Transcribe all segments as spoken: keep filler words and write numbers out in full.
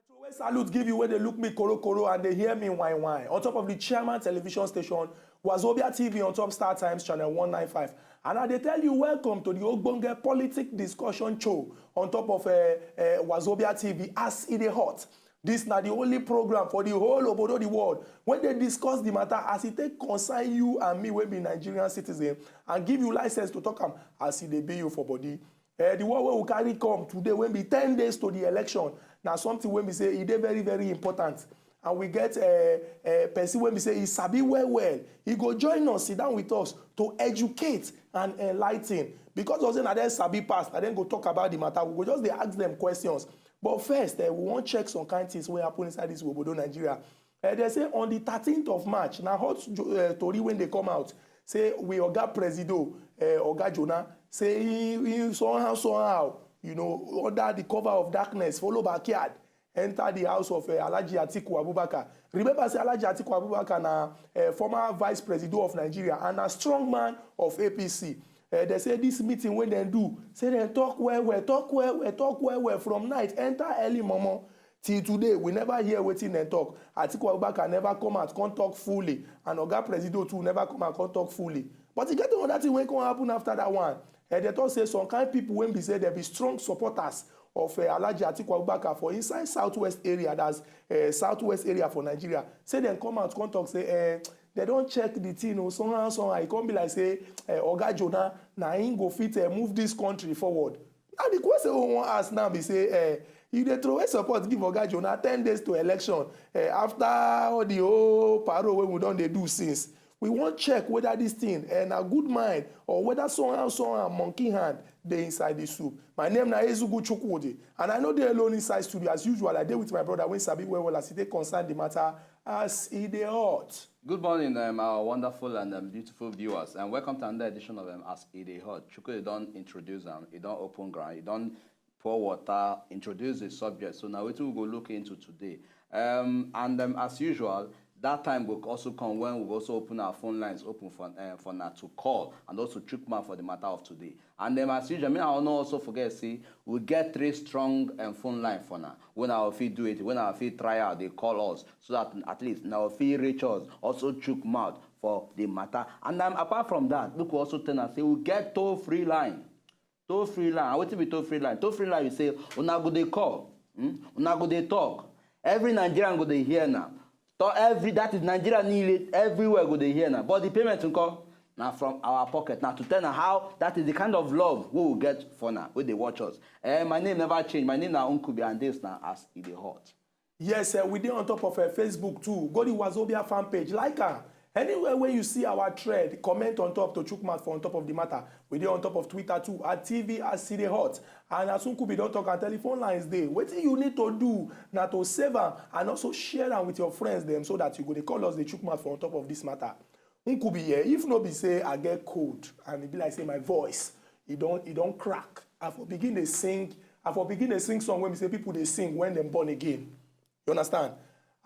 Throway salute give you wey dey look me korokoro and dey hear me wine wine. On top of the Chairman Television Station, Wazobia T V on top Star Times Channel one nine five. And I dey tell you, welcome to the Ogbonge Politic Discussion Show on top of uh, uh, Wazobia T V as e dey hot. This na the only program for the whole obodo the world when they discuss the matter as e take concern you and me wey be Nigerian citizen and give you license to talk am as e dey be you for body. Uh, the one wey we carry come today wey be ten days to the election na something wey be say e dey very very important, and we get uh, uh, person wey be say e sabi well well. E go join us, sit down with us to educate and enlighten, because of say na dem sabi pass, na dem go talk about the matter. We go just dey ask them questions. But first, uh, we wan check some kind things wey happen inside this obodo Nigeria. Uh, they say on the thirteenth of March, na hot uh, tori when they come out. Say we oga presido, uh, oga Jonah, say he, he somehow somehow, you know, under the cover of darkness, follow backyard, enter the house of uh, Alhaji Atiku Abubakar. Remember say Alhaji Atiku Abubakar na uh, former vice presido of Nigeria and a strong man of A P C. Uh, they say this meeting when they do, say they talk well well, talk well well, talk well well from night enter early momo. Till today, we never hear wetin dem talk. Atiku Abubakar never come out come talk fully, and Oga Presido too never come out come talk fully. But e get another thing wey come happen after that one. Eh, dem talk say some kind people wey be say dem be strong supporters of eh, Alhaji Atiku Abubakar for inside southwest area, that's eh, southwest area for Nigeria, say dem come out come talk say eh, dem don check the thing o, somehow somehow e come be like say eh, Oga Jonah na him go fit eh, move this country forward. Now the question we wan ask now be say eh, you dey throway support give Oga Jonah ten days to election eh, after all the whole parole wey we don dey do since. We wan check whether this thing eh, na good mind or whether somehow somehow monkey hand dey inside the soup. My name na Ezugu Chukwudi and I no dey alone inside studio as usual. I dey with my brother wey sabi well well as e dey concern the matter as e dey hot. Good morning, um, our wonderful and um, beautiful viewers, and welcome to another edition of um, As E Dey Hot. Chukwudi don introduce am, e don open ground, e don pour water, introduce the subject. So now wetin we go look into today. Um, and um, as usual, that time go also come when we go also open our phone lines open for uh, for now to call and also chook mouth for the matter of today. And then as usual, me I no also forget say we get three strong um, phone line for now. When I fit do it, when I fit try out, they call us so that at least now fit reach us. Also chook mouth for the matter. And um, apart from that, look we also tell us say we get toll free line. Toll free line. And wetin be toll free line? Toll free line, you say una go dey call, hmm? Una go dey talk. Every Nigerian go dey hear now. To every that is Nigeria nearly everywhere go dey hear now. But the payment nko na from our pocket now to tell na how that is the kind of love we will get for now wey dey watch us. Eh, my name never change. My name na Unkubi and this na as e dey hot. Yes, uh, we dey on top of uh, Facebook too. Go the Wazobia fan page, like am. Anywhere where you see our thread, comment on top to chook mouth for on top of the matter. We dey on top of Twitter too at T V as e dey hot. And as Unkubi don talk, our telephone lines dey. Wetin you need to do na to save am and also share am with your friends dem so that you go dey call us dey chook mouth for on top of this matter. Nkubi, eh, if no be say I get cold and e be like say my voice e don e don crack, I for begin dey sing, I for begin dey sing song wey be say people dey sing when dem born again. You understand?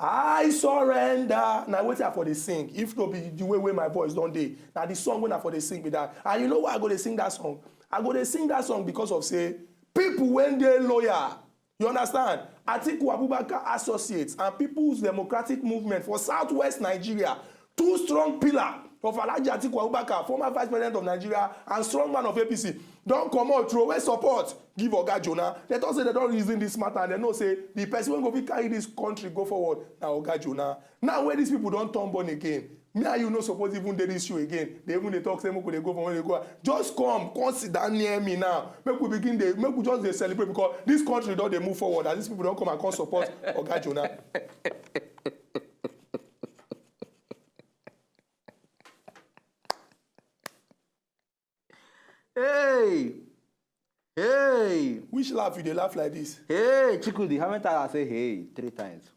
I surrender. Na wetin I for dey sing. If no be the way wey my voice don dey, na the song wey I for dey sing be that. And you know why I go dey sing that song? I go dey sing that song because of say people wey dey loyal, you understand? Atiku Abubakar associates and People's Democratic Movement for Southwest Nigeria, two strong pillar of Alhaji Atiku Abubakar, former vice president of Nigeria and strong man of A P C, don comot throway support give Oga Jonah. Dem talk say dem don reason this matter and dem know say the person wey go fit carry this country go forward na Oga Jonah. Now wey these people don turn born again, me and you no suppose even dey this show again. They even dey talk say make we dey go for when they go. Just come, come sit down near me now. Make we begin dey, make we just dey celebrate because this country don dey move forward as these people don come and come support Oga Jonah. Hey! Hey! Which laugh you dey laugh like this? Hey, Chukwudi, how many times I say hey? Three times.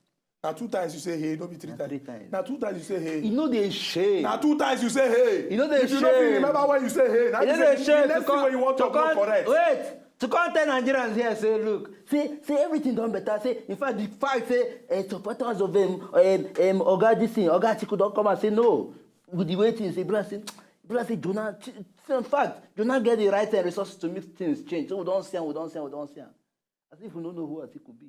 Na two times you say hey, no be three Na times. three times. Na two times you say hey. E no dey shame. Na two times you say hey. E no dey If you no fit shame. remember when you say hey, na E you no say dey shame the to next thing come wey you wan to talk no come correct. Wait, to come tell Nigerians here say look, say say everything don better. Say in fact the fact say uh, supporters of um, um, um, Oga this thing, Oga Atiku don come and say no. With the way things, e be like say, e be like say Jonah, in fact, Jonah get the right uh, resources to make things change. So we don see am, we don see am, we don see am. As if we no know who Atiku be.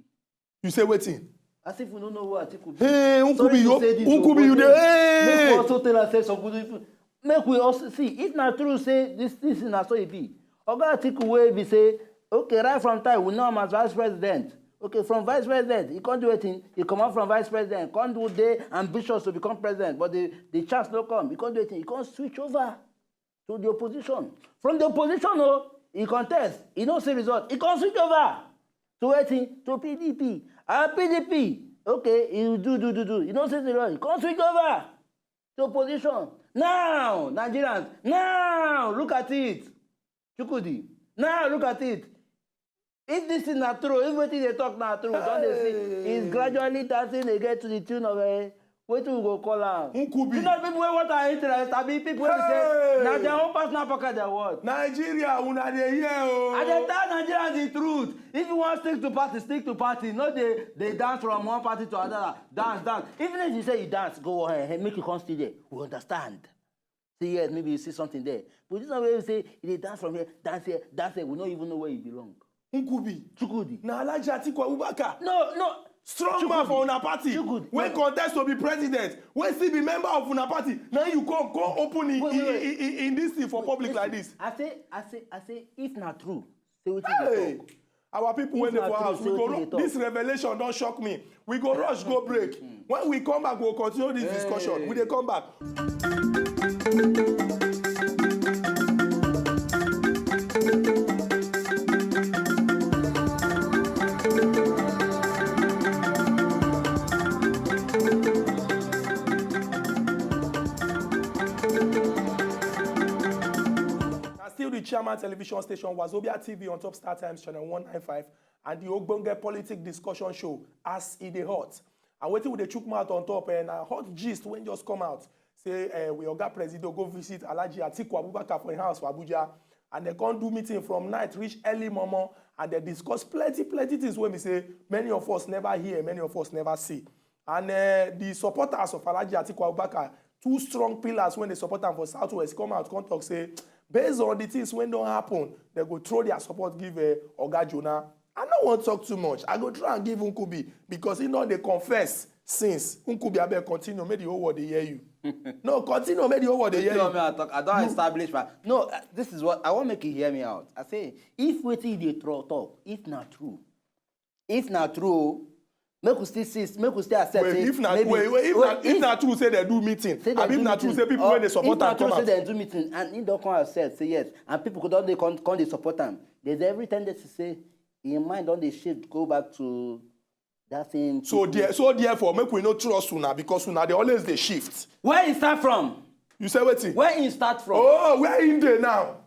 You say wetin? As if we no know who Atiku be. Hey, Sorry Nkubi, to you, say this, Nkubi, you but dey. make we Hey. also tell ourselves some good people. Make we also see if na true say this this thing na so e be. Oga Atiku wey be say okay right from time we know am as vice president. Okay, from vice president he come do wetin? He comot from vice president, come do dey ambitious to become president, but the the chance no come. He come do wetin? He come switch over to the opposition. From the opposition o, he contest, he no see result, he come switch over to wetin? To P D P. And P D P, okay, he do do do do, he no see result, he come switch over to opposition. Now Nigerians, now look at it, Chukwudi. Now look at it. If this thing na true, if wetin dey talk na true, we don dey see is gradually dancing again to the tune of uh, wetin we go call am. Nkubi. You know people wey want our interest, abi people wey be say Hey! Na their own personal pocket dem want. Nigeria, una dey hear o. I dey tell Nigerians the truth. If you wan stick to party, stick to party. No dey dey dance from one party to another. Dance, dance. Even if you say you dance, go ahead, make you come still there. We understand. Say yes, maybe you see something there. But this one wey you say you dey dance from here, dance here, dance here, we no even know where you belong. Nkubi. Chukwudi. Na Alhaji Atiku Abubakar. No, no. Strong man for una party. Chukwudi. Wey contest to be president. Wey still be member of una party. Now you come come open in, Wait, in, wait, wait. in, in, in this thing for public like this. I say, I say, I say, if na true, say wetin you Hey, dey talk. Our people wey If dey na for true, house, say we go wetin ru- dey talk. This revelation don shock me. We go rush go break. When we come back, we go continue this discussion. We dey come back. Na still the Chairman Television Station, Wazobia T V on top Star Times Channel one nine five and the Ogbonge Politic Discussion Show as e dey hot. And wetin we dey chook mouth on top eh, na hot gist wey just come out say eh, we oga presido go visit Alhaji Atiku Abubakar for im house for Abuja and dem come do meeting from night reach early momo and dem discuss plenty plenty things wey be say many of us never hear, many of us never see. And uh, the supporters of Alhaji Atiku Abubakar, two strong pillars when they support am for Southwest, come out, come talk say, based on the things wey don happen, they go throw their support give uh, Oga Jonah. I no wan talk too much. I go try and give Nkubi because he no dey confess since. Nkubi, abeg continue, make the whole world dey hear you. No, continue, make the whole world dey hear Tell me, you. I talk. I don establish my. No, uh, this is what I wan make you hear me out. I say, if wetin you dey throw talk, if na true, if na true, make we still see, make we still accept. Wait, say if na maybe- wait, wait, if wait, na if na true say they do meeting, say dem abi if do na true meeting, say people or wey dey support if na am true come say out. Dem do meeting and he don come accept say yes, and people go don dey come come dey support am. There's every tendency say im mind don dey shift go back to that same. So there, so therefore, make we no trust una because una dey always dey shift. Where he start from? You say wetin? Where he start from? Oh, where him dey now?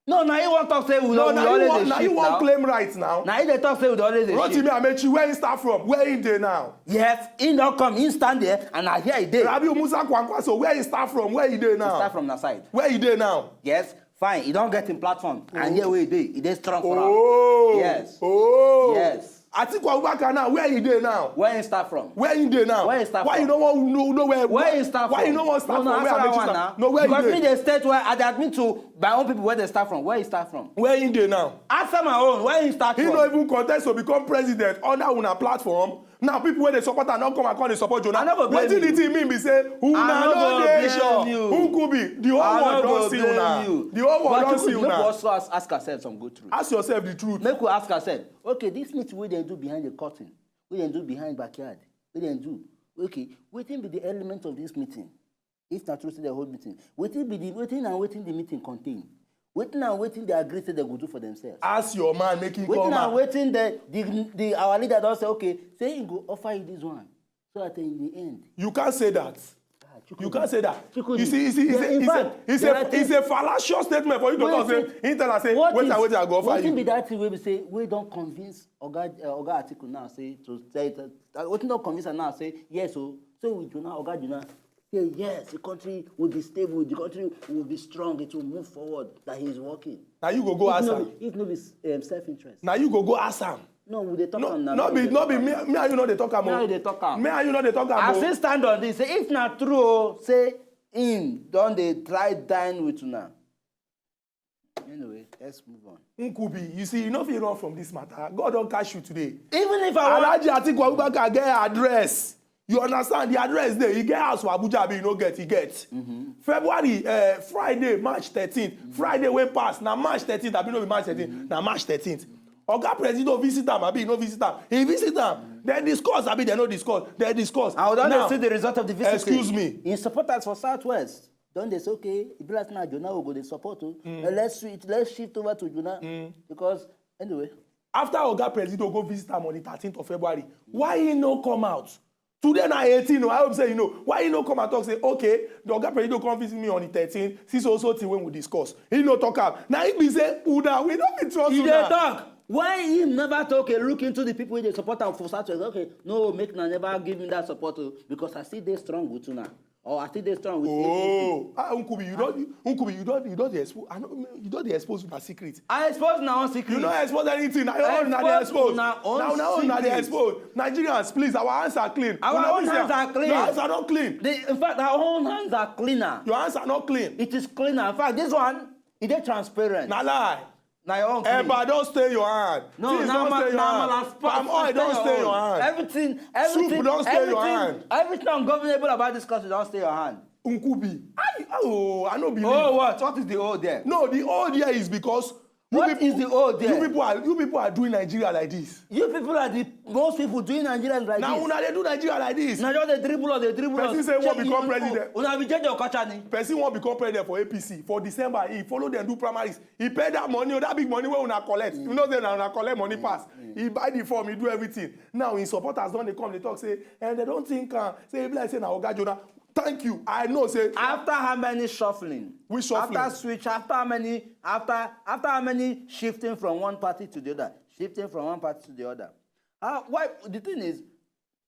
No, na he wan talk say we No, we na you always wan dey na shift you wan now. claim right now. Na he dey talk say we dey always dey Rotimi shift. Amechi, where he start from? Where he dey now? Yes, he don come, he stand there, and na here he dey. Rabiu Musa Kwankwaso, where he start from? Where he dey He now? Start from na side. Where he dey now? Yes, fine. He don get him platform, and here wey he dey, he dey strong for am. Oh, Yes. Oh, Yes. Atiku Abubakar now, where he dey now? Where he start from? Where he dey now? Where he start Why from? you no wan know, know where? Where he start Why from? you no wan start No, from no, where answer that Amechi one start? Now. No, where Because he me dey? Dey state where I dey admit to my own people where they start from. Where he start from? Where he dey now? Answer my own. Where he start He from? No even contest to become president under una platform. Now people wey dey support am don come and come dey support Jonah. I no go blame Wetin you. The thing mean be say una I no no go dey blame sure. You. Who could be? The whole I world no don go see blame una. You. The whole world But don you see could make we Una. Also ask, ask ourselves some good truth. Ask yourself the truth. Make we ask ourselves, okay, this meeting wey dem do behind the curtain, wey dem do behind backyard, wey dem do, okay, wetin be the element of this meeting? If na true say dem hold meeting, wetin be the wetin and wetin the meeting contain? Wetin and wetin they agree say they go do for themselves? Ask your man make him Wetin come and out. Wetin the, the the our leader don say, okay, say he go offer you this one, so that in the end. You can't say that. You can't say that. You see, you see, it's a, it's a, it's a, it's a fallacious statement for you to talk. Say, he tell us, say, wait, wait, I go offer you. Wetin be that thing wey be say, wey don convince Oga, uh, Oga Atiku now say to say, uh, wetin don convince am now say, yes, so, so with Jonah, Oga Jonah, say, yes, the country will be stable, the country will be strong, it will move forward, that he is working. Now you go, go ask am. If no be, um, self-interest. Now you go, go ask am. No, we dey talk am now. No be, no be me, me and you no dey talk am. Me and you dey talk am. Me and you no dey talk am. As it stand on this, if na true, say him don dey try dine with una. Anyway, let's move on. Nkubi, you see, you no fit run from this matter. God don catch you today. Even if I want Alhaji Atiku Abubakar get address, you understand? The address dey. He get house for Abuja, abi you no get? He get. February, uh, Friday, March thirteenth. Friday wey pass, na March thirteenth, abi no be March thirteenth? Na March thirteenth. Oga Presido visit am, abi no visit am? He visit am. Dem discuss, abi dem no discuss? Dem discuss. I don dey see the result of the visit. Excuse me. Him supporters for Southwest don dey say, okay, e be like na Jonah we go dey support o. Eh, let's switch, let's shift over to Jonah. Because, anyway. After Oga Presido go visit am on the thirteenth of February, why he no come out? Today na eighteen o, I hope say you know. Why he no come and talk say, okay, the Oga Presido come visit me on the thirteenth, see so so thing wey we discuss. He no talk am. Na him be say, una, we no fit trust una. He dey talk. Why he never talk, okay, look into the people wey dey support am for Southwest? Okay, no, make una never give me that support o, because I still dey strong with una. Or I still dey strong with A P C. Oh, ah, Nkubi, you don, Nkubi, you don, you don dey expose. I no, you don dey expose una secret. I expose una own secret. You no expose anything. Na your own na dey expose. Na una own na dey expose. Nigerians, please, our hands are clean. Our own hands are clean. Your hands are not clean. The, in fact, our own hands are cleaner. Your hands are not clean. It is cleaner. In fact, this one, e dey transparent. Na lie. Na your own clean. Eba don stain your hand. No, things don stain your hand. Palm oil don stain your hand. Everything, everything, soup don stain your hand. Everything ungovernable about this country don stain your hand. Nkubi. I, oh, I no believe. Oh, what? What is the old there? No, the old there is because you people are, you people are doing Nigeria like this. You people are the most people doing Nigeria like this. Na una dey do Nigeria like this. Na just dey dribble us, dey dribble us. Person say wan become president. Una be change your culture ni. Person wan become president for A P C for December. He follow dem do primaries. He pay that money, that big money wey una collect. You know say na una collect money pass. He buy the form, he do everything. Now him supporters don dey come dey talk say, and dem don think am say e be like say na Oga Jonah. Thank you. I know say after how many shuffling? Which shuffling? After switch, after how many, after, after how many shifting from one party to the other? Shifting from one party to the other. How, why, the thing is,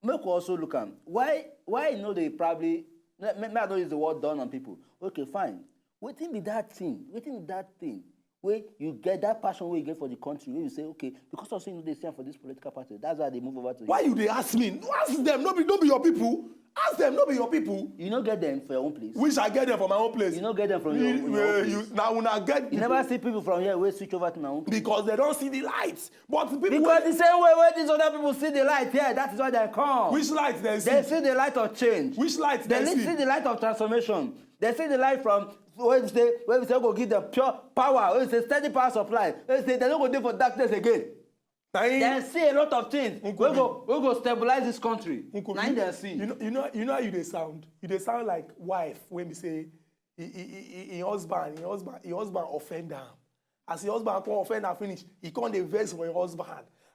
make we also look am. Why, why you know they probably, me, me, I don't use the word down on people. Okay, fine. Wetin be that thing? Wetin be that thing? Wey you get that passion wey you get for the country, wey you say, okay, because of say you no dey see am for this political party, that's why I dey move over to. Why you dey ask me? Ask them, no be, no be your people. Ask them, no be your people. You no get them for your own place. Which I get them for my own place. You no get them from your, your own place. You, now una get people. You never see people from here wey switch over to my own place. Because they don see the light. But the people, because the same way wey these other people see the light here, that is why they come. Which light they see? They see the light of change. Which light they see? They see the light of transformation. They see the light from wey we say, wey we say go give them pure power, wey we say steady power supply, wey we say they no go dey for darkness again. They see a lot of things wey go, wey go stabilize this country. Na him they see. You know, you know, you know how you dey sound? You dey sound like wife wey be say, he, he, he, he, him husband, him husband, him husband offend am. As him husband come offend am finish, he come dey vex for him husband.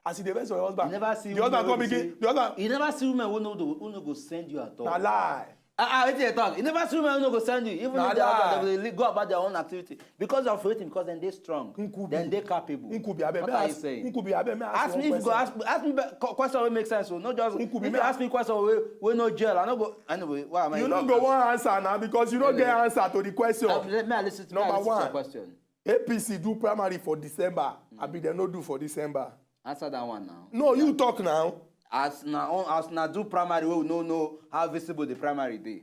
As he dey vex for him husband, you never see the husband come begin, the husband. You never see women who no do, who no go send you at all. Na lie. Ah, ah, wetin you talk? You never see women who no go send you. Even if they go about their own activity. Because of wetin? Because dem dey strong. Dem dey capable. Nkubi, abeg, what are you saying? Nkubi, abeg, may I ask me if you go ask, ask me question wey make sense. So no just, if you ask me question wey, wey no gel, I no go. Anyway, why am I? You no go wan answer now because you no get answer to the question. Let me listen to your question. A P C do primary for December. Abi dem no do for December? Answer that one now. No, you talk now. As na, as na do primary, we no know how visible the primary dey.